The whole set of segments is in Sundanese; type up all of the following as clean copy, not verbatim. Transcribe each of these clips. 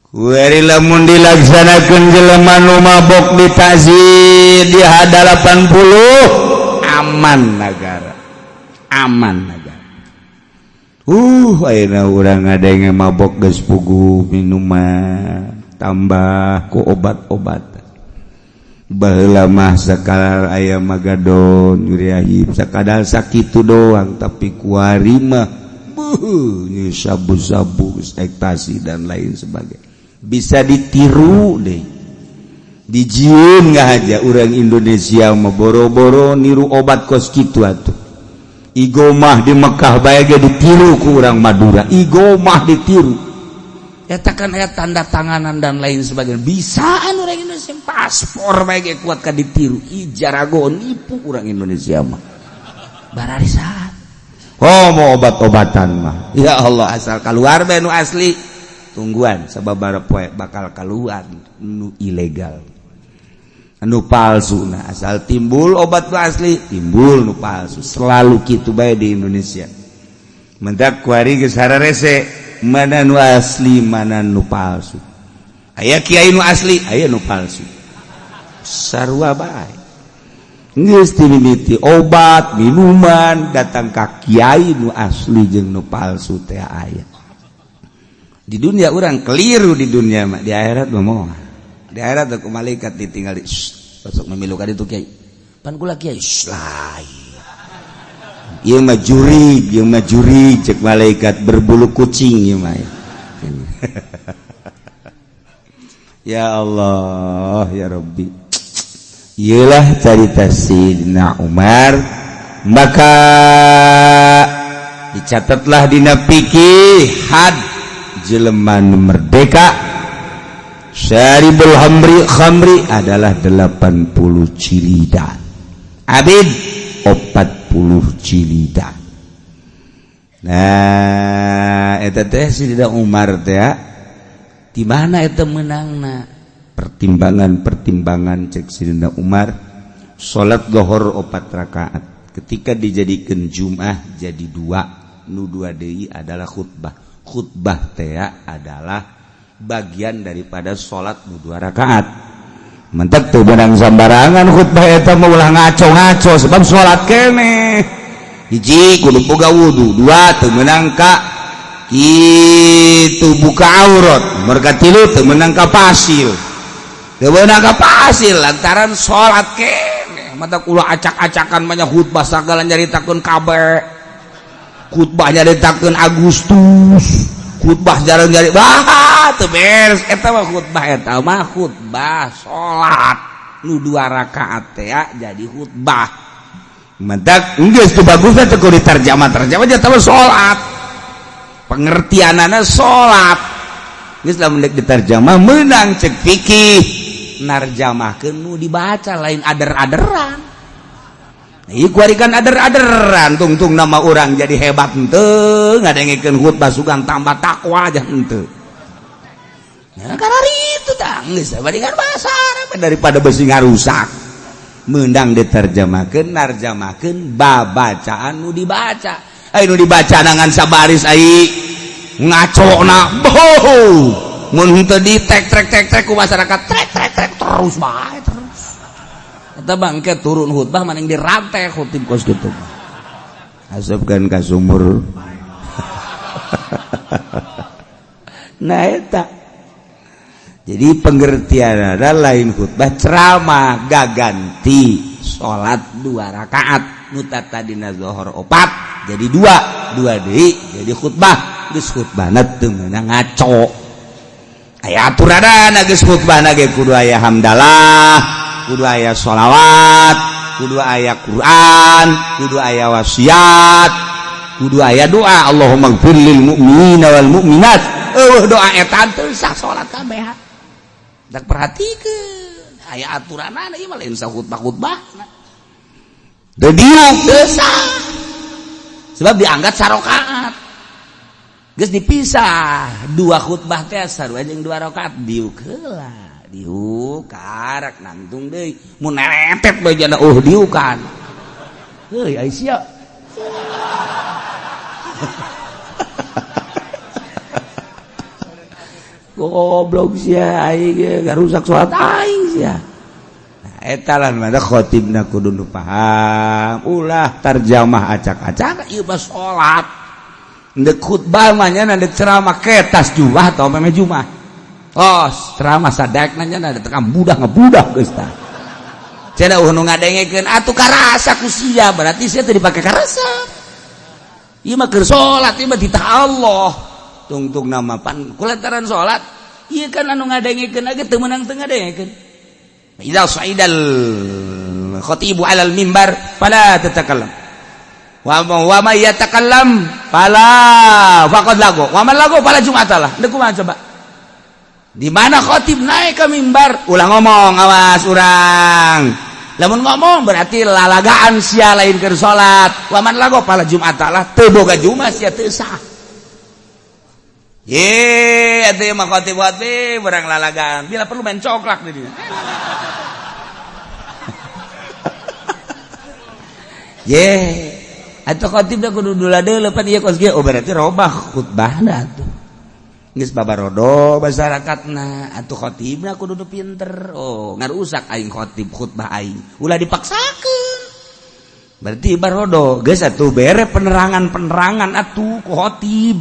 Kuari lamun dilaksanakeun jelema nu mabok ditazir di 80 aman negara. Aman negara. Ayeuna urang ngadenge mabok geus puguh minuman tambah ku obat-obat. Baheula mah sakadar aya magadon nyuriahib sakadar sakitu doang, tapi kuari mah beuh sabu-sabu ekstasi dan lain sebagainya. Bisa ditiru deh, dijieun nggak aja orang Indonesia mah boro-boro niru obat kos kitu atuh. Igomah di Mekah bae ge ditiru ku urang Madura, igomah ditiru. Eta kan aya tanda tanganan dan lain sebagainya. Bisaan orang Indonesia paspor bae ge kuat ka ditiru. Ih jarago nipu orang Indonesia mah. Bararisan. Oh mau obat-obatan mah. Ya Allah asal keluar bae nu asli. Tungguan sababaraha poe bakal keluar nu ilegal nu palsu. Nah asal timbul obat nu asli timbul nu palsu, selalu kitu bae di Indonesia. Mendak kuari geus hararese mana nu asli mana nu palsu. Aya kiai nu asli aya nu palsu, sarua bae. Geus dimimiti obat minuman datang ka kiai nu asli jeung nu palsu teh aya. Di dunia orang keliru di dunia mah, di akhirat mah moal. Di akhirat ku malaikat ditinggal di sok memilukan itu kiai. Pan kula kiai lain. Ieu mah jurig, ieu mah jurig cek malaikat berbulu kucing ieu mah. Ya Allah ya Rabbi. Iyalah carita Sayyidina Umar, maka dicatatlah dina fikih had jelema merdeka syaribul khamri khamri adalah 80 jilida, abid 40 jilida. Nah eta teh Sayyidina Umar teh di mana eta meunangna pertimbangan-pertimbangan cek Sayyidina Umar. Salat lohor 4 rakaat ketika dijadikan Jum'ah jadi 2, nu 2 deui adalah khutbah. Khutbah teh adalah bagian daripada salat nu 2 rakaat. Mentek teu beunang sambarangan khutbah eta mah, ulah ngaco-ngaco sebab salat keneh. Hiji kudu boga wudu, dua teu meunang ka kitu buka aurat, merga tilu teu meunang ka pasil. Teu meunang ka pasil lantaran salat keneh. Mata kula acak-acakan banyak khutbah sagala nyaritakeun kabeh. Khutbah nyaritakeun Agustus, khutbah jarang nyari bah teu beres eta mah khutbah, eta mah khutbah salat nu 2 rakaat teh jadi khutbah. Mentak geus teu bagusna teh kudu diterjemah terjemah eta mah salat. Pengertianana salat. Geus lamun deuk diterjemah meunang cek fikih narjamahkeun nu dibaca lain ader-aderan. Ieu kuari kan ader-aderan tungtung nama orang jadi hebat henteu ngadengekeun khutbah sugan tambah takwa aja henteu. Nah karena itu tah geus bandingan bahasa Arab daripada besi ngarusak. Meundang diterjemahkeun narjamahkeun babacaan nu dibaca. Ai nu dibaca nangan sabaris ai ngacona boh. Mun henteu di tek trek tek trek ku masyarakat trek trek trek terus bae terus. Eta bangke turun khutbah maning dirantai khutib kos kitu. Asupkeun ka sumur. Nah eta. Jadi pengertian ada lain khutbah ceramah gaganti salat 2 rakaat nu tadina zuhur 4 jadi 2, 2 deui jadi khutbah. Geus khutbahna teu meunang ngaco. Aya aturanana geus khutbahna ge kudu aya hamdalah, kudu aya sholawat, kudu aya Quran, kudu aya wasiat, kudu aya doa Allahumma gfir lil mu'minina wal mu'minat. Eueuh doa eta teu sah salat kabeh. Dak perhatikeun aya aturanana ieu mah lain sah khutbah-khutbah. Teu diuk teu sah. Sebab dianggap sarokaat. Geus dipisah dua khutbah teh sarua jeung 2 rakaat diuk heula. Diuk karak nangtung deui mun neretet bae jana diukan. Heuy ai sia. Goblok sia aing garusak salat aing sia. Nah, eta lah mah khotibna kudu nu paham, ulah tarjamah acak-acak ieu mah salat. Ndek khutbah mah nya ndek ceramah ketas jumah atau meme jumah. Oh, ceramah sadekna nya tekan budak ngebudak geus tah. Cenah nu ngadengekeun atuh karasa ku sia, berarti sia teu dipake karasa. Ieu mah keur salat, ieu mah titah Allah. Tungtung nama pan kulantaran salat, ieu kan anu ngadengekeun ge teu meunang teu ngadengekeun. Idza sa'idal khatibu 'alal mimbar fala tatakallam. Wa ma yatakallam fala faqad lago. Wa man lago fala jum'atalah. Deuk kumaha coba? Di mana khotib naik ke mimbar, ulah ngomong, awas urang. Lamun ngomong berarti lalagaan sia lain keur salat. Wa man lago fala jum'atalah, teu boga jumat sia teu sah. Ye, atuh mah khotib-khotib urang lalagaan. Bila perlu main coklak di dieu. Ye, atuh khotib da kudu dula deuleu pan ieu kos kieu. Oh berarti robah khutbahna atuh. Geus babarodo masyarakatna, atuh khotibna kudu nu pinter. Oh, ngarusak aing khotib khutbah aing. Ulah dipaksakeun. Berarti barodo, geus atuh bere penerangan-penerangan atuh ku khotib.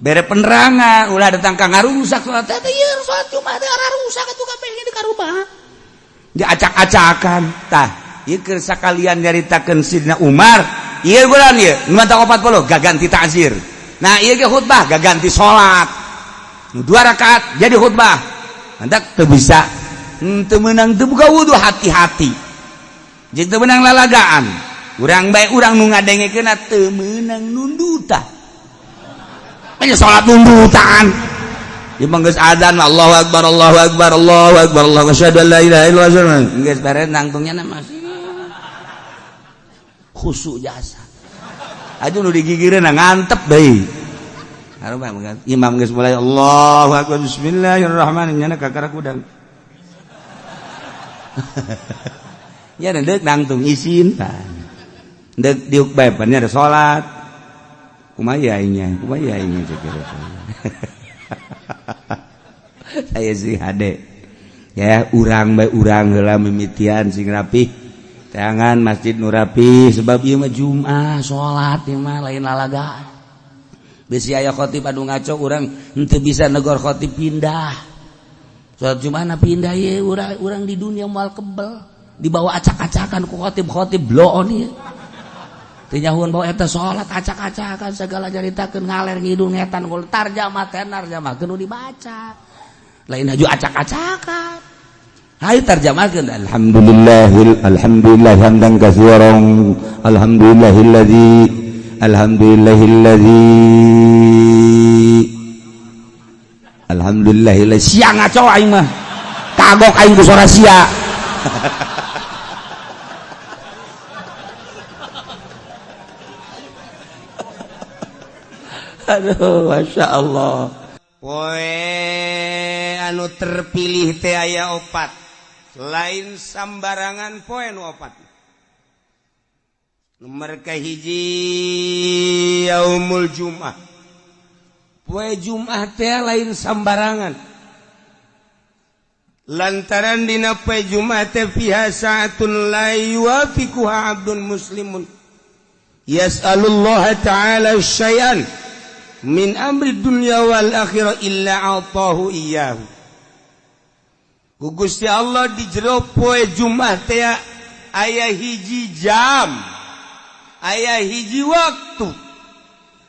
Bere penerangan, ulah datang ka ngarusak salat teh ieu salat Jumat teh rusak atuh kabeh di karubah. Diacak-acakan. Tah, ieu keur sakalian nyaritakeun Sidna Umar, ieu bulan ieu 40 gaganti ta'zir. Nah, ieu ge khutbah gaganti salat. 2 rakaat jadi khutbah. Mantak teu bisa teu meunang teu buka wudu hati-hati. Jeung teu meunang lalagaan. Urang bae urang nu ngadengekeunna teu meunang nundutan. Nya salat nundutan. Ieu mah geus adzan Allahu akbar Allahu akbar Allahu akbar Allahu asyhadu an la ilaha illallah. Geus beres nangtungnya masih khusyuk jasa. Aduh nu digigireun ngantep deui. Imam geus mulai Allahu akbar bismillahirrahmanirrahim nya kakara kudang. Nya deuk nangtung isin tah. Deuk diuk bae pan nya ada salat. Kumaha aingnya? Kumaha aingnya cek. Saya sih hade. Ya urang bae urang heula mimitian sing rapih. Tangan masjid nu rapi sebab ieu mah Jumat salat ieu mah lain lalagaan. Bisi aya khotib anu ngaco urang henteu bisa negor khotib pindah. Salat Jumat pindah ieu urang di dunia moal kebel dibawa acak-acakan ku khotib-khotib bloon ieu. Teu nyahueun bawa eta salat acak-acakan segala nyaritakeun ngaler ngidul ngetan gol tarjamah teh tarjamahkeun nu dibaca. Lain haju acak-acakan. Hayu tarjamahkeun alhamdulillahil alhamdulillah hamdan katsiran alhamdulillahilladzi alhamdulillahilladzi alhamdulillahilladzi sia ngaco aing mah kagok aing ku sora sia. Aduh Masya Allah. Poe anu terpilih teh aya opat, lain sambarangan poe nu opat. Nomor kahiji yaumul Jum'ah. Poe Jum'ah teh lain sambarangan. Lantaran dina poe Jum'ah teh fiha sa'atun la yuwafiquha 'abdun muslimun yas'alullaha ta'ala syai'an min amri dunya wal akhirah illa 'atahu iyyahu. Ku Gusti Allah di jero poe Jumat teh aya hiji jam, aya hiji waktu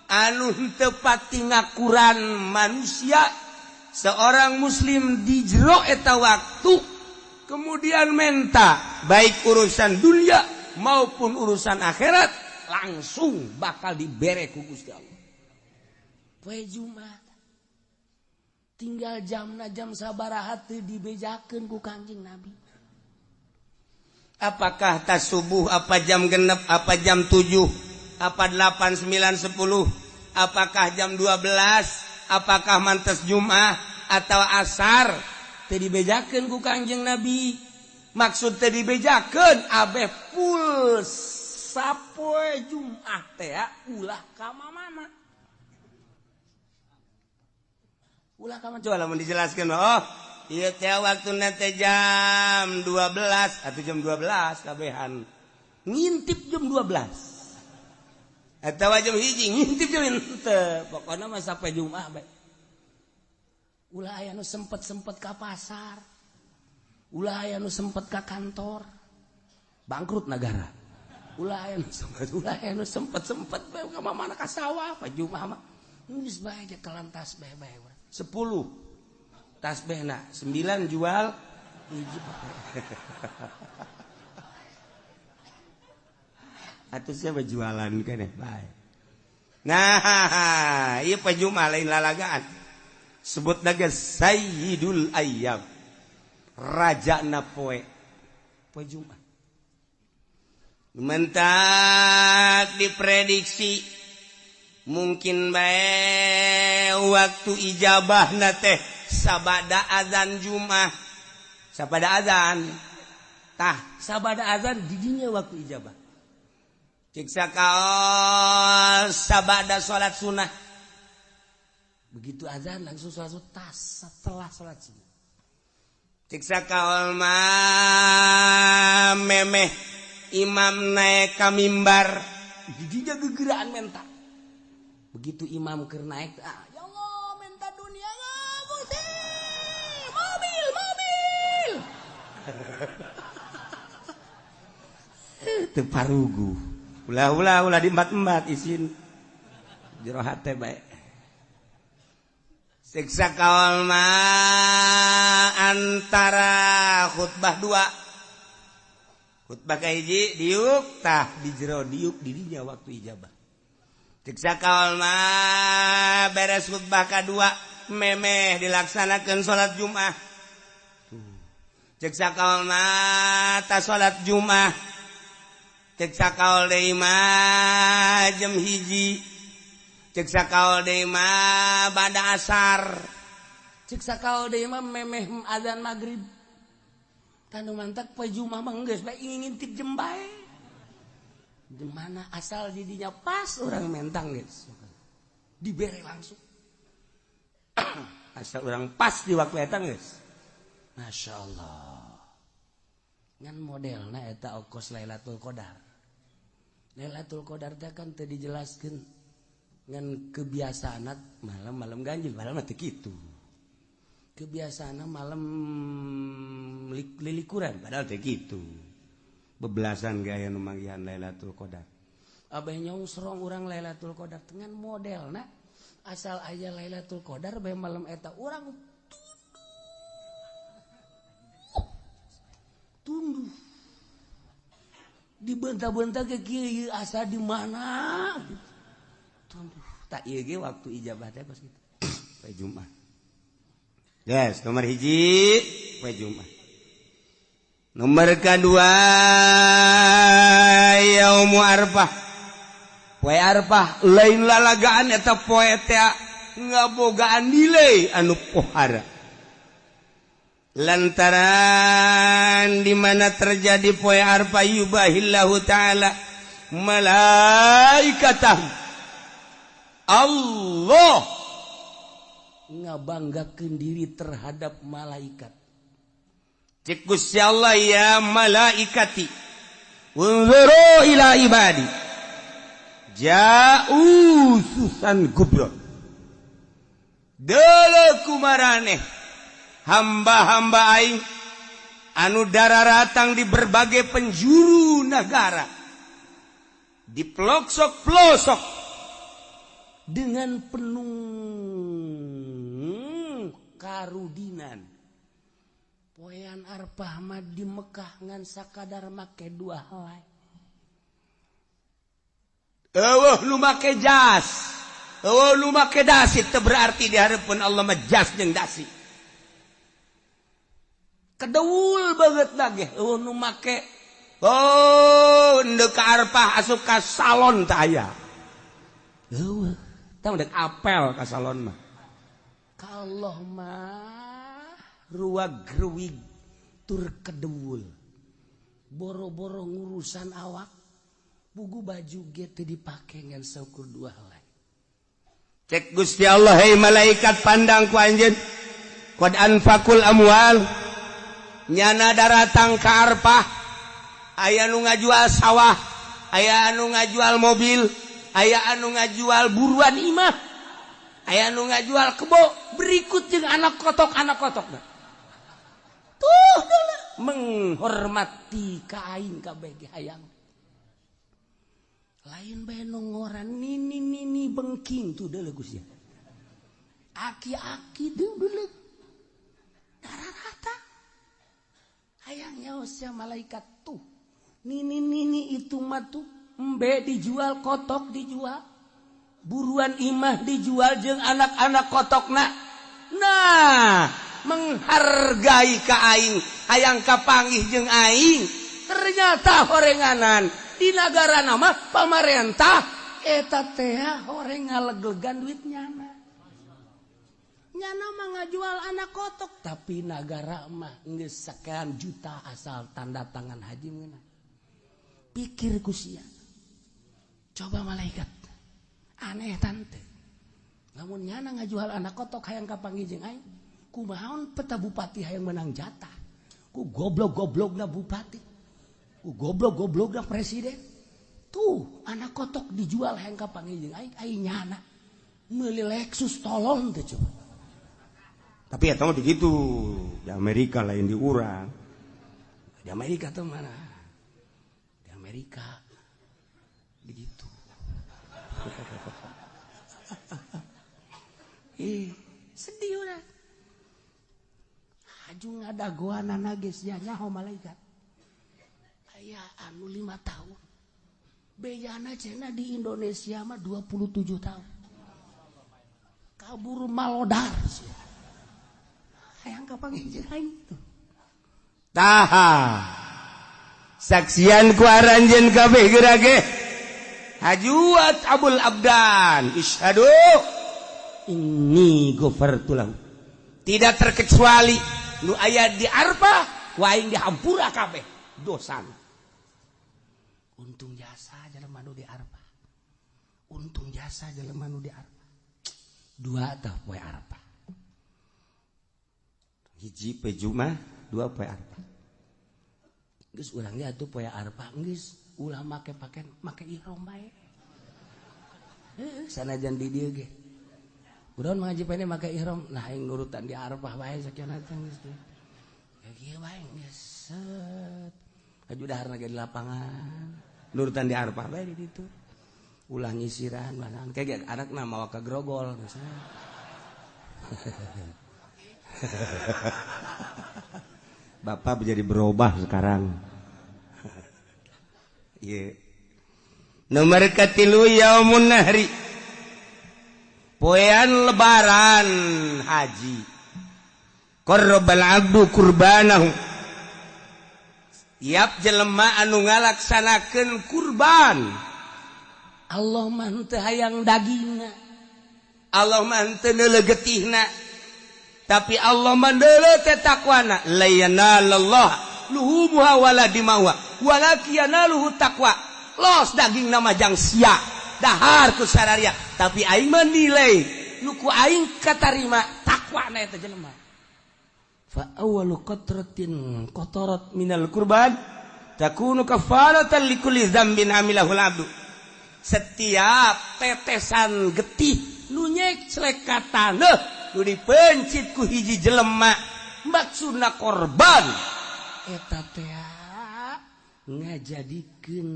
anu henteu pati ngakuran manusia seorang muslim di jero eta waktu kemudian menta baik urusan dunia maupun urusan akhirat langsung bakal dibere ku Gusti Allah. Poe Jumat tinggal jamna jam sabaraha teu dibejakeun ku Kangjeng Nabi. Apakah tas subuh, apa jam genep, apa jam 7, apa 8, 9, 10, apakah jam 12, apakah mantes Jumat atau asar, teu dibejakeun ku Kangjeng Nabi. Maksud teu dibejakeun abeh full sapoe Jumat teh ulah ka mana. Ulah ka coba lamun dijelaskeun, oh ieu teh waktuna teh jam 12 atau jam 12 kabehan. Ngintip jam 12. Atawa jam 1 ngintip jam henteu. Pokona mah sampai Jumat bae. Ulah aya nu sempet-sempet ka pasar. Ulah aya nu sempet ka kantor. Bangkrut negara. Ulah aya nu sempet, ulah aya nu sempet-sempet bae ka mana ka sawah pa Jumat mah. Geus bae kelantas bae bae. 10 tasbihna, 9 jual, 1 pakai. Atuh siapa jualan keneh bae. Nah, ieu pa Jumat lain lalagaan. Sebut naga Sayyidul Ayyam. Rajana poe. Poe Jumat. Mentak diprediksi mungkin bae waktu ijabah na teh sabada azan Jumat. Sabada azan. Tah, sabada azan didinya waktu ijabah. Cik sakaol sabada salat sunnah. Begitu azan langsung salat sunnah tas setelah salat sunnah. Cik sakaol mah memeh imam naik ka mimbar didinya gegeraan menta. Begitu imam keur naik, ah, ya Allah minta dunia Gusti, mobil, mobil. Teu parugu. Ulah ulah ulah diembat-embat isin. Jero hate bae. Siksa kaol mah antara khutbah dua. Khutbah kahiji diuk tah di jero diuk didinya waktu ijabah. Ceksa kaol mah beres khutbah kadua memeh dilaksanakan salat Jumat. Ceksa kaol mah ta salat Jumat. Ceksa kaol deui mah jam 1. Ceksa kaol deui mah bada asar. Ceksa kaol deui mah memeh azan magrib. Tanu mantak poe Jumat mah geus bae ngintip jem bae. Dimana asal didinya pas orang mentang guys, dibere langsung. Asal orang pas di waktu eta guys. Masya Allah. Ngan modelna eta okos Lailatul Qadar. Lailatul Qadar teh kan teu dijelaskeun ngan kebiasaan malam-malam ganjil, malam teh kitu. Kebiasaan malam lilikuran padahal teh kitu. Bebelasan gaya nu manggihan Lailatul Qadar. Abah nyongsrong urang Lailatul Qadar dengan modelna asal aya Lailatul Qadar bae malam eta urang tunduh. Dibenta-benta ke kieu asa di mana tunduh. Tak ieu ge waktu ijabah teh pas kitu. Poe Jumat. Yes, nomor 1 poe Jumat. Nomor kedua yaumu Arfah. Poe Arfah lain lalagaan eta poe teh ngabogaan nilai anu pohara. Lantaran di mana terjadi poe Arfah yubahillahu taala malaikatah. Allah ngabanggakeun diri terhadap malaikat. Cik Gusti Allah ya malaikati unzuru ila ibadi ja'u susan gubro. Deuleu kumaraneh hamba-hamba aing anu dararatang di berbagai penjuru negara, di pelosok-pelosok dengan penuh karudinan. Poean Arfah mah di Mekah ngan sakadar make dua helai. Eueuh nu make jas, eueuh nu make dasi teu berarti di hareupeun Allah mah jas jeung dasi. Kedeul banget lagi eueuh nu make oh ndek ka Arfah asup ka salon teh aya. Eueuh, tah ndek apel ka salon mah. Ka Allah mah ruag ruwig tur kedewul boro-boro ngurusan awak buku baju ge teu dipake ngan saukur dua helai. Cek Gusti Allah, hei malaikat, pandang ku anjeun, qad anfaqul amwal, nyana daratang ka Arfah, aya nu ngajual sawah, aya anu ngajual mobil, aya anu ngajual buruan imah, aya anu ngajual kebo, berikut jeung anak kotok, anak kotok tuh menghormati ka aing kabeh hayang lain bae nu ngoran nini nini bengking tuh deuleu Gusti, aki-aki deuleu darah rata hayang nyaos sia malaikat. Tuh nini nini itu mah tuh embe dijual, kotok dijual, buruan imah dijual jeung anak-anak kotokna. Nah, menghargai ka aing, hayang kapanggih jeung aing. Ternyata horenganan di negara nama pamarentah eta teh horeng ngaleglegan duit nyana. Nyana mah ngajual anak kotok, tapi nagara mah geus sekian juta asal tanda tangan haji meunang. Pikir ku sia. Coba malaikat, aneh tante, lamun nyana ngajual anak kotok hayang kapanggih jeung aing, kumaha peta bupati hayang menang jatah? Ku goblok-goblokna bupati, ku goblok-goblokna presiden. Tuh anak kotok dijual hayang kapanggih jeung aing, aing nyana meuli Lexus, tolong teh coba. Tapi ya tahu begitu di Amerika, lain di urang. Di Amerika tuh mana? Di Amerika begitu. Ih, sedih udah. Haju ngadagoan geus ya nyaho malaikat. Aya anu 5 tahun. Bejana cenah di Indonesia mah 27 tahun. Kabur malodar sia. Hayang kapanggih jeung aing tuh. Taha. Saksian ku aranjeun kabeh geura ge. Hajuat Abul Abdan, isyhadu inni ghafartu lahu. Tidak terkecuali nu aya di Arfah, ku aing dihampura kabeh dosana. Untung jasa jelema nu di Arfah. Untung jasa jelema nu di Arfah. Dua tah poe Arfah. Hiji poe Jumat, dua poe Arfah. Geus urang ge atuh poe Arfah geus ulah make pakaian, make ihram bae. Heuh, sanajan di dieu ge. Kunaon mengaji pene make ihram? Nah, aing nurutan di Arfah bae sakieu teh geus teh. Ya kieu bae geus set. Aju daharna ge di lapangan. Nurutan di Arfah bae di ditu. Ulah nyisiran mana kayak anakna mawa ka grogol misalnya. Bapak menjadi berubah sekarang. Yeah. Nomor katilu yaumun nahri, poean lebaran haji. Qarrabal abdu kurbanahu, tiap jelema anu ngalaksanakeun kurban, Allah mah henteu hayang dagingna, Allah mah henteu neuleuh getihna, tapi Allah mah neuleuh teh takwana. La yanalallah luhumuha wala dimauha walaki yanaluhu taqwa. Los daging nama jang sia dahar ku sararia, tapi aing menilai nu ku aing katarima takwana eta jelema. Fa awwalu qatratin qatarat minal kurban takunu kafaratan likulli dzambin amilahul abdu. Setiap tetesan getih nu nyeclek ka taneuh nu dipencit ku hiji jelema maksudna korban eta teh ngajadikeun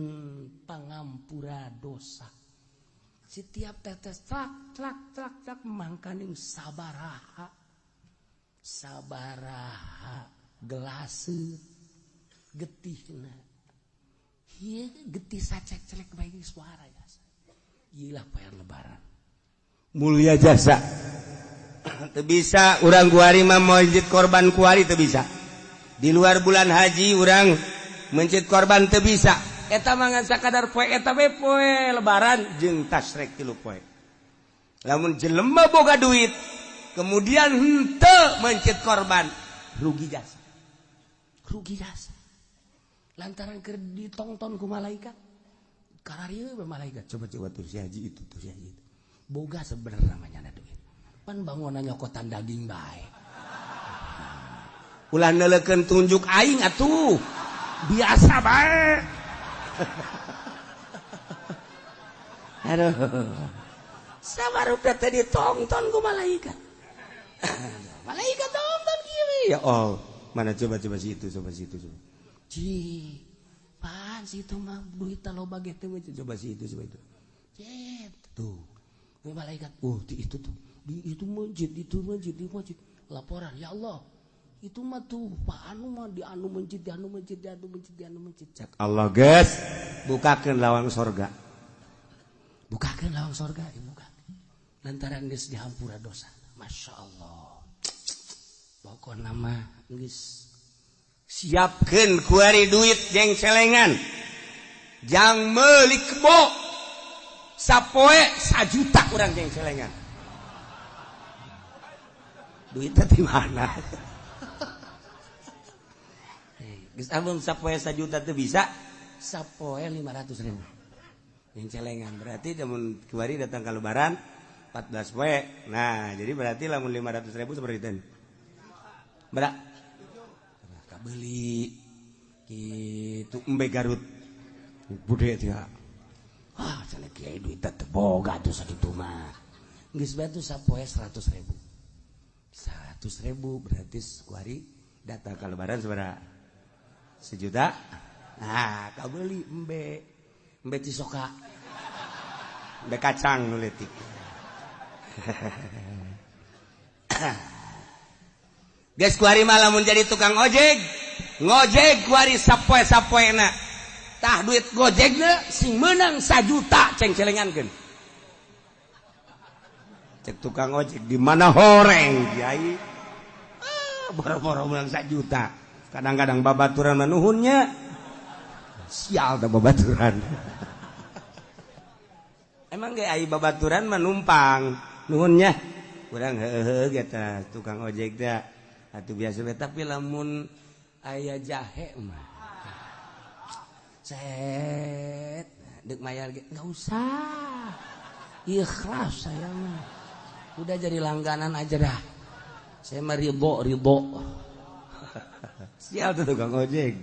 pangampura dosa. Setiap tetes tlak tlak tlak tlak mangkaning sabaraha sabaraha gelase getihna. Ieu getih sacek-celek bae suara jasa. Ieu lah poean lebaran. Mulia jasa. Teu bisa urang kuari mah mencit korban kuari teu bisa. Di luar bulan haji urang mencit korban teu bisa. Eta mah ngan sakadar poe eta we poe lebaran jeung tasrek 3 poe. Lamun jelema boga duit kemudian henteu mencit korban, rugi jasa. Rugi jasa. Lantaran keur ditongton ku malaikat. Kararieu we malaikat. Coba-coba tuh si haji itu, tuh si haji itu. Boga sebenarnya namanya duit. Pan bangunan nyokotan daging bae. Ulah neuleukeun tunjuk aing atuh. Biasa bae. Aduh. Sabarupa teh ditonton ku malaikat. Malaikat tonton kieu. Ya Allah, mana coba-coba situ, coba situ, coba. Ci, pan situ mah duit loba ge teh coba situ, coba itu. Cet, tuh. Malaikat, oh di itu tuh, di itu masjid, itu masjid, di masjid. Laporan, ya Allah, itu mah tuh Pak anu mah di anu masjid, di anu masjid, di anu masjid, di anu masjid. Cak Allah geus, bukakeun lawang sorga. Bukakeun lawang sorga, dibuka. Lantaran geus dihampura dosa. Masya Allah. Pokokna mah geus siapkeun kuari duit jeung celengan. Jang meuli kebo. Sapoe 1 juta kurang jeung celengan. Duitnya di mana? Geus amun sapoe 1 juta teu bisa, sapoe 500.000. Yang celengan berarti lamun kuari datang ke lebaran 14 poe. Nah, jadi berarti lamun 500.000 seperti itu. Berak. Kabeli kitu embe Garut. Bude teh. Ah, cenah kiai duit teh boga tuh sakitu mah. Geus bae tuh sapoe 100.000. 100.000 berarti kuari datang ke lebaran sabaraha? 1 juta. Nah, kabeli embe. Embe cisoka. Embe kacang nu leutik. Geus kuari mah lamun jadi tukang ojek, ngojek kuari sapoe-sapoena. Tah duit gojekna sing meunang 1 juta ceng-celengankeun. Cek tukang ojek di mana horeng kiai. Ah, boro-boro meunang 1 juta. Kadang-kadang babaturan manuhunnya. Sial da babaturan. Emang ge ai babaturan mah numpang nuhunnya. Urang heuheuh ge tah tukang ojek teh. Atuh biasa we tapi lamun aya jahe mah. Set dek mayar ge enggak usah. Ikhlas saya mah. Udah jadi langganan aja dah. Saya mah ridho ridho. Sial tuh tukang ojek.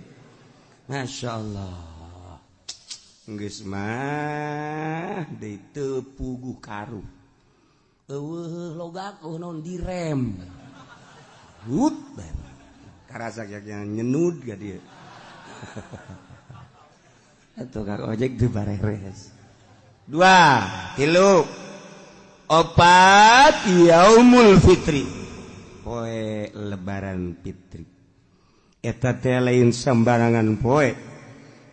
Masya Allah. Geus mah deui teu puguh karuh. Eueuh logak eueuh naon direm. Hut karasa yang nyenud ga dia. Tukang ojek tuh bareres. 2, 3, 4 yaumul fitri. Poe lebaran fitri. Eta teh lain sembarangan poe.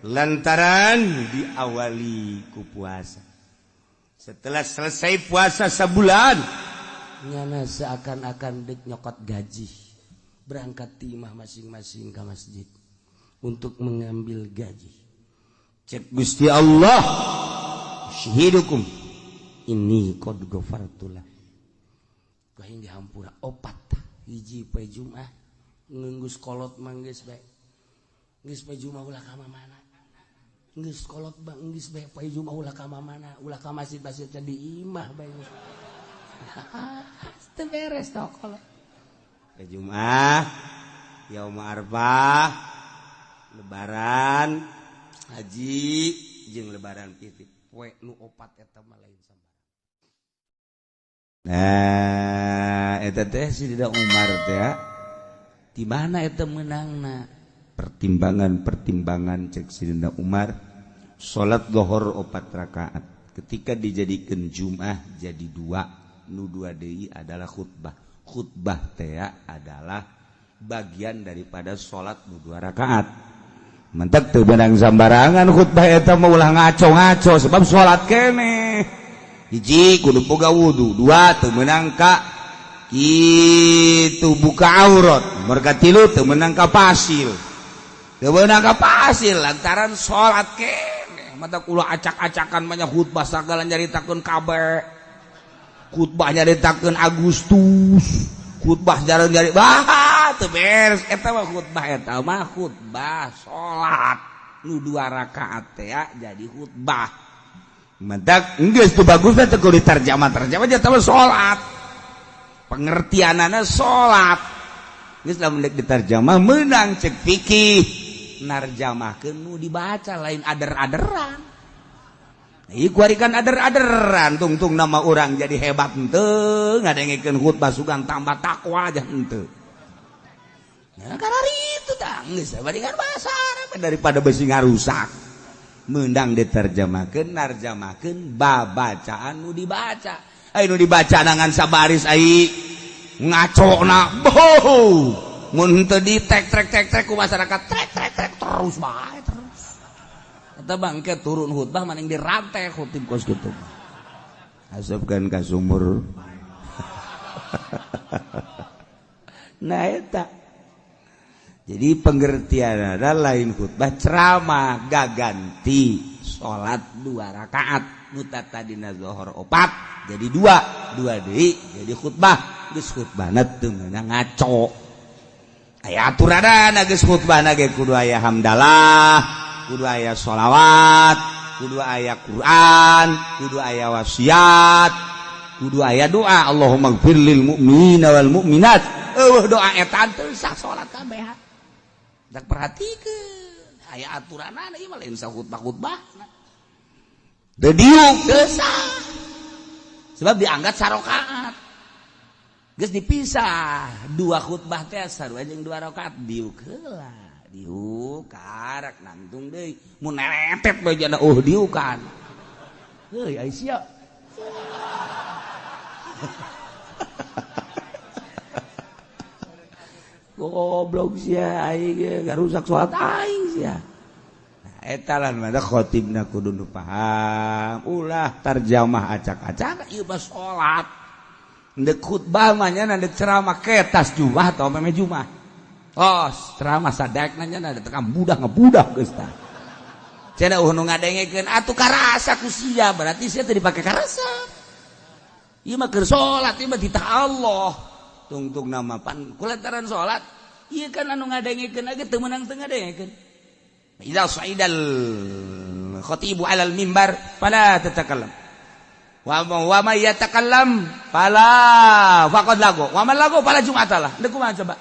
Lantaran diawali ku puasa. Setelah selesai puasa sebulan, nyana seakan-akan dek nyokot gaji. Berangkat timah masing-masing ke masjid untuk mengambil gaji. Cek Gusti Allah, syahidukum ini qad ghafartulah. Kaing dihampura 4 hiji poe Jumat ngeunggeus kolot mah geus bae. Geus poe Jumat ulah ka mana? Geus kolot bang geus bae poe Jumat ulah ka mana? Ulah ka masjid-masjid di imah bae. Teu beres tah kolot. Poe Jumat, yaum Arfah, lebaran haji jeung lebaran fitri. Poe nu 4 eta mah lain sambarang. Nah, eta teh si Dida Umar teh di mana eta meunangna? Pertimbangan-pertimbangan cek si Dida Umar, salat lohor 4 rakaat. Ketika dijadikan Jumat jadi 2, nu 2 deui adalah khutbah. Khutbah teh adalah bagian daripada salat nu 2 rakaat. Mentek teu beunang sambarangan khutbah eta mah ulah ngaco-ngaco sebab salat keneh. Hiji kudu boga wudu, 2 teu meunang ka kitu buka aurat, merga 3 teu meunang ka pasil. Teu meunang ka pasil lantaran salat keneh. Mata ulah acak-acakan banyak khutbah sagala nyaritakeun kabeh. Khutbah nyaritakeun Agustus, khutbah jarang nyari bah teu beres eta mah khutbah eta mah khutbah salat nu 2 rakaat teh jadi khutbah. Mentak geus teu bagus teh kudu diterjemah-terjemah aja tahu salat. Pengertianana salat. Geus lamun deuk diterjemah meunang cek fikih. Narjamahkeun nu dibaca lain ader-aderan. Ieu kuari kan ader-aderan tungtung nama urang jadi hebat henteu ngadengekeun khutbah sugan tambah takwa aja henteu. Nah, karena itu tangis bandingan bahasa Arab daripada besi ngarusak. Meundang diterjemahkeun narjamahkeun babacaan nu dibaca. Ai nu dibaca nangan sabaris ai ngacona. Boh. Mun teu di tek trek tek trek ku masyarakat trek trek trek terus bae terus. Eta bangke turun khutbah maning dirantai khutib kos kitu. Asupkeun ka sumur. Nah eta. Jadi pengertian ada lain khutbah ceramah gaganti salat 2 rakaat nu tadina zuhur 4 jadi 2 2 deui jadi khutbah geus khutbahna teu meunang ngaco. Aya aturanana geus khutbahna ge kudu aya hamdalah, kudu aya sholawat, kudu aya Quran, kudu aya wasiat, kudu aya doa Allahumma gfir lil mu'minina wal mu'minat. Eueuh doa eta teu sah salat kabeh. Tak perhatikeun aya aturanana ieu mah lain sahutbah-khutbah. Teu diuk teu sah. Sebab dianggap sarokaat. Geus dipisah 2 khutbah teh sarua jeung 2 rakaat diuk heula. Diuk karak nangtung deui mun neretet bae jana diukan. Heuy ai sia. Goblok sia aing ge ngarusak salat aing sia. Nah eta lah mah khotibna kudu nu paham, ulah tarjamah acak-acak ieu mah salat. Ndek khutbah mah nya ndek ceramah ketas jumah atau meme jumah. Oh, ceramah sadekna nya tekan budak ngebudak geus tah. Cenah eueuh nu ngadengekeun atuh karasa ku sia, berarti sia teu dipake karasa. Ieu mah keur salat, ieu mah titah Allah. Tungtung nama pan kulantaran salat ieu kan anu ngadengekeun ge teu meunang teu ngadengekeun. Idza sa'idal khatibu 'alal mimbar fala tatakallam. Wa may yatakallam fala faqad lago. Wa man lago fala jum'atalah. Deuk kumaha coba?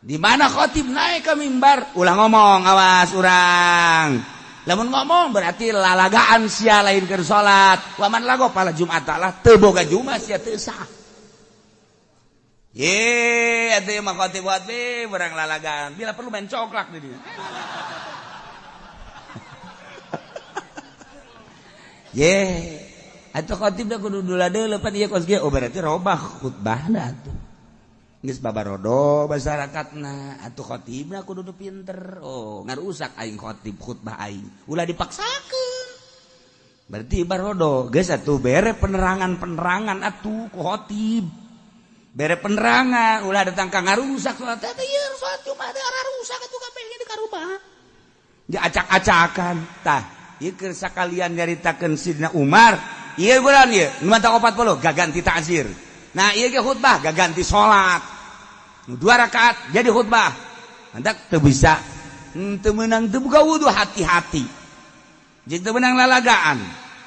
Di mana khatib naik ke mimbar ulah ngomong awas urang. Lamun ngomong berarti lalagaan sia lain keur salat. Wa man lago fala jum'atalah teu boga jumat sia teu sah. Ye, atuh mah khotib khotib barang lalagaan. Bila perlu main coklak di dia. Ye, atuh khotib da kudu dula deuleu pan ieu kos ge. Oh berarti robah khutbahna atuh. Geus babarodo masyarakatna, atuh khotibna kudu nu pinter. Oh, ngarusak aing khotib khutbah aing. Ulah dipaksakeun. Berarti barodo geus atuh bere penerangan-penerangan atuh ku khotib. Bere penerangan ulah datang ka ngarusak salat teh ieu salat Jumat teh rusak atuh kabeh di karubah. Dia acak-acakan tah ieu keur sakalian nyaritakeun Sidna Umar ieu bulan ieu nu mata 40 gaganti ta'zir. Nah ieu ge khutbah gaganti salat. Nu 2 rakaat jadi khutbah. Mantak teu bisa teu meunang teu buka wudu hati-hati. Jeung teu meunang lalagaan.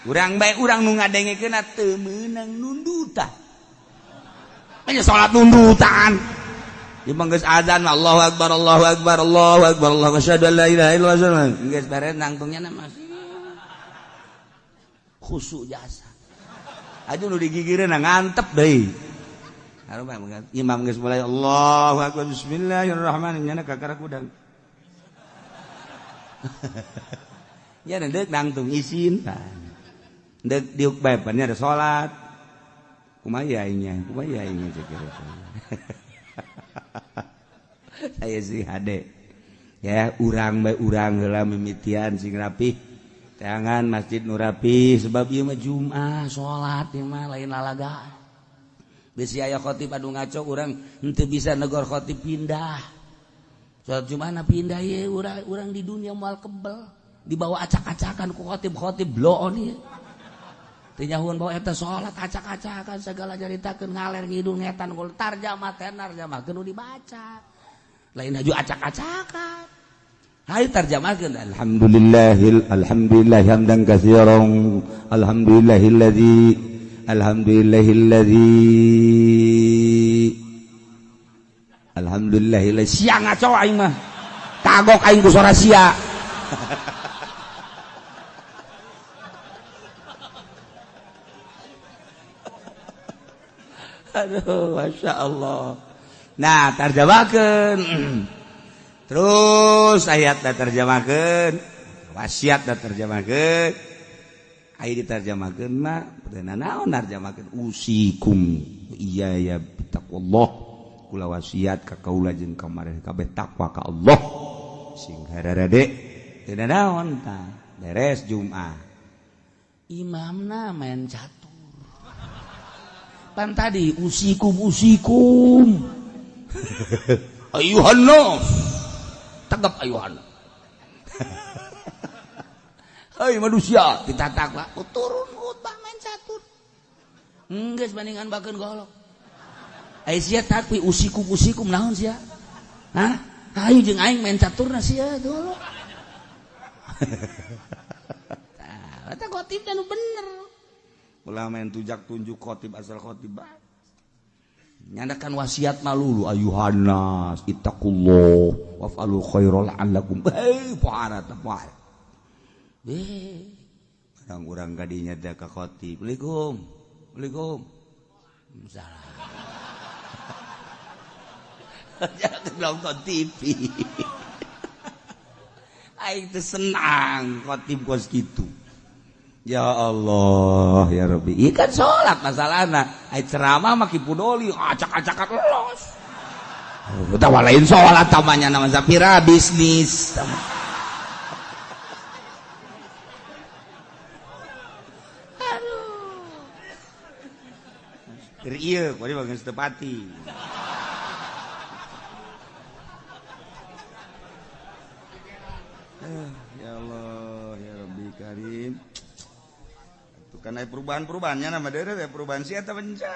Urang bae urang nu ngadengekeunna teu meunang nundutan. Hanya salat nundutan. Di manggeus azan Allahu akbar Allahu akbar Allahu akbar Allahu asyhadu an la ilaha illallah. Geus bare nangtungnya na masih khusyuk jasa. Aduh nu digigireun ngantep deui. Harum imam geus mulai Allahu akbar bismillahirrahmanirrahim nya kakara kudang. Nya deuk nangtung isin. Deuk diuk bae pan nya ada salat. Kumaha aingnya, kumaha aingnya cek. Saya sih hade. Ya, urang bae urang heula mimitian sing rapih. Teangan masjid nu rapih sebab ieu mah Jumat salat ieu mah lain lalaga. Bisi aya khotib anu ngaco urang henteu bisa negor khotib pindah. Salat Jumat pindah ieu urang di dunia moal kebel. Dibawa acak-acakan ku khotib-khotib bloon ieu. Teu nyahuan bawa eta salat acak-acakan segala nyaritakeun ngaler ngidul ngetan gol tarjamah tenar jamah nu dibaca. Lain haju acak-acakan. Hayu tarjamahkeun alhamdulillahil alhamdulillah hamdan katsiran alhamdulillahilladzi alhamdulillahilladzi alhamdulillahilladzi sia ngaco aing mah kagok aing ku sora sia. Aduh, Masya Allah. Nah, tarjamahkeun. Terus ayat da terjemahkeun, wasiat da terjemahkeun. Aya diterjemahkeun mah teu naon narjemahkeun usikum iya ya taqwallah. Kula wasiat ka kaula jeung ka mareh kabeh takwa ka Allah. Sing hararade teu naon tah. Beres Jumat. Imamna main catur. Pan tadi usikum usikum. Ayuhan nas. Tegap ayuhan. Hei manusia, ditatak lah. Turun khutbah main catur. Geus bandingan bakeun golok. Ai sia takwi usikum usikum naon sia? Hah? Hayu jeung aing main caturna sia golok. Tah, eta khotib teh nu bener. Ulah main tujak tunjuk khotib asal khotib. Nyandakan wasiat malulu ayuhan nas ittaqullah waf'alu khairal la'allakum. Hei pohara teh pohara. Beh, urang-urang kadinya teh ka khotib. Assalamualaikum. Assalamualaikum. Salah. Jangan nonton TV. Aing teh senang khotib kos kitu. Ya Allah ya Rabbi. Ieu kan salat masalahna. Ai ceramah mah kipudoli acak-acakan los. Utawa lain salat tamanya nama sapira bisnis. Aduh. Keur ieu kuari bagian tepati. Ya Allah ya Rabbi Karim. Karena perubahan-perubahannya nama daerah ya perubahan sih atau bencana.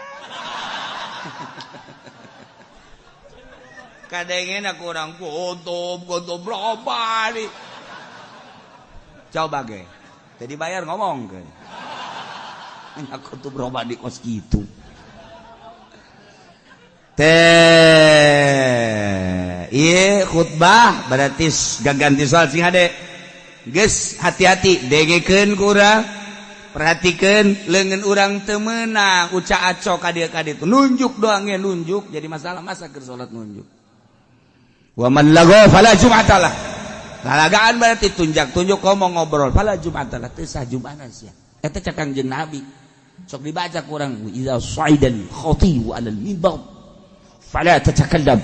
Kadangnya aku orang gotob gotob berapa nih? Coba ge, jadi bayar ngomong ke. Aku tuh berubah di kos gitu. Teh, iya khutbah berarti gaganti soal sing hade. Geus hati-hati dengekeun ku urang. Perhatikan lengan orang temenang uca aco kadia kadia itu nunjuk doang ya nunjuk jadi masalah masa keur salat nunjuk. Wa man lago fala jum'atalah. Lalagaan berarti tunjak tunjuk ngomong ngobrol fala jum'atalah teu sah jum'ahna sia. Eta cek Kangjeng Nabi. Sok dibaca kurang idza sa'idal khatibu 'alal mimbar fala tatakallam.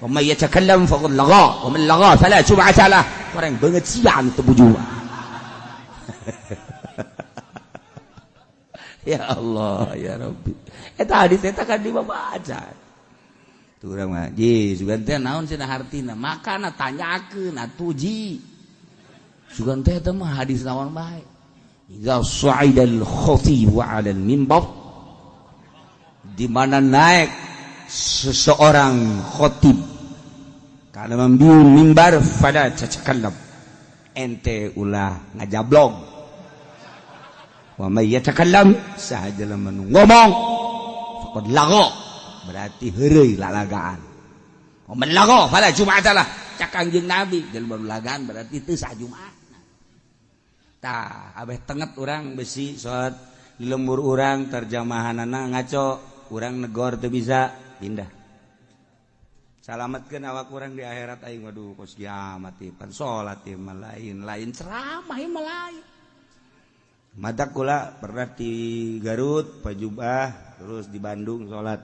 Wa man yatakallam faqad lagha wa man lagha fala jum'atalah. Kurang banget sia anu teu bujuan. Ya Allah ya Rabbi. Eta hadis eta kan dibaca. Tuh urang mah ji sugan teh naon cenah hartina? Makana tanyakeun atuh ji. Sugan teh eta mah hadis naon bae. Idza sa'idal khatib 'ala al-mimbar, di mana naik seseorang khatib kana mambiun mimbar fala tatakallam. Ente ulah ngajablog. Wa may yatakallam sahaja lamun ngomong faqad lagha berarti heureuy lalagaan. Wa man lagha fala jum'atalah. Cak Kangjeng Nabi jelema lalagaan berarti teu sah Jumat. Tah abeh tenget urang besi salat di lembur urang terjemahanana ngaco urang negor teu bisa pindah. Salametkeun awak urang di akhirat aing waduh kos kiamat ieu pan salat ieu mah lain lain ceramah ieu mah lain. Mata kula pernah di Garut Pajubah terus di Bandung salat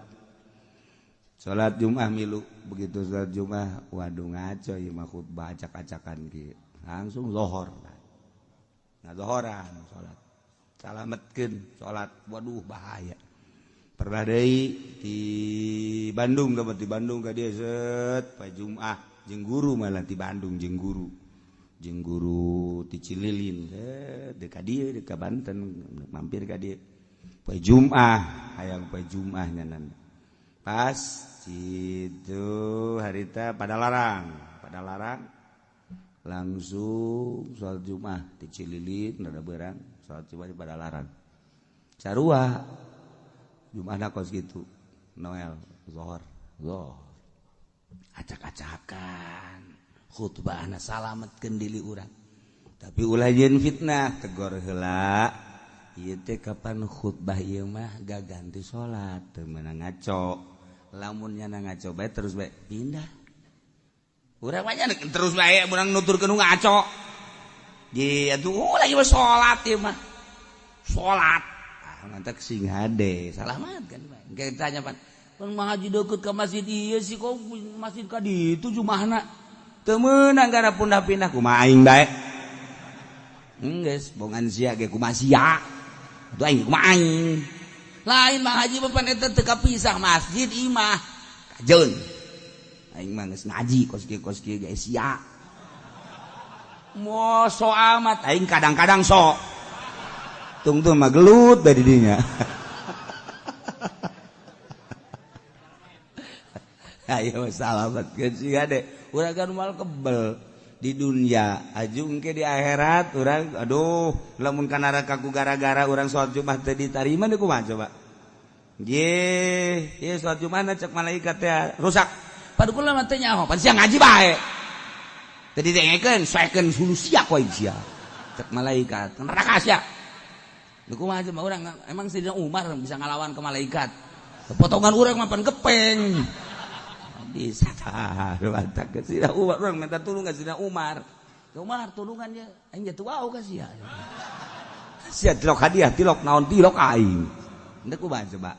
salat Jumat milu begitu salat Jumat waduh ngaco ieu mah khutbah acak-acakan kieu langsung lohor nah lohoran salat salametkeun salat waduh bahaya pernah deui di Bandung dapat di Bandung ka dieu set Pajumah jeung guru malah di Bandung jeung guru jeung guru ti Cililin deka dieu deka Banten mampir ka dieu poe Jumat hayang poe Jumat nyanan pas itu harita pada larang Langsung sholat Jumat di Cililin rada berang, sholat Jumat di Padalarang. Sarua Jumat kos gitu. Noel zohor. Zohor. Acak-acakan. Khutbahna salametkeun diri urang. Tapi ulah jeung fitnah, tegor heula. Ieu teh kapan khutbah ieu mah gaganti salat, teu meunang ngaco. Lamun nyana ngaco bae terus bae pindah. Urang mah terus bae urang nuturkeun ngaco. Di atuh lagi mah salat ieu mah. Salat. Ah mantak sing hade, salamat kan bae. Engke tanya pan, "Pan ngaji deukeut ka masjid ieu sih kok masjid ka ditu jumahna?" Teu meunang gara pindah-pindah kumaha aing bae. Enggeus bongan sia ge kumaha sia. Atuh aing kumaha aing. Lain mah haji mah pan eta teu kapisah masjid imah. Kajeun. Aing mah geus ngaji kos kieu ge sia. Mo so amat aing kadang-kadang sok. Tungtung mah gelut bae di dinya. Ayo salametkeun sia de. Urang kan moal kebel di dunia ajung ke di akhirat urang aduh lamun ka neraka ku gara-gara urang salat Jumat teu ditarima deui kumaha coba. Ye, ieu salat Jumat cek malaikat teh rusak. Padu kula mah teu nyaho, pan sia ngaji bae. Teu didengekeun, soekeun hulu sia ku aing sia. Cek malaikat, neraka sia. Deui kumaha coba urang emang Sayyidina Umar bisa ngalawan ke malaikat. Potongan urang mah pan gepeng. Bisa tah mantap ke Sayyidina Umar urang minta tulung ka Sayyidina Umar. Umar tulungan ye aing jatuh wau ka sia. Sia tilok hadiah tilok naon tilok aing. Henteu kumaha coba.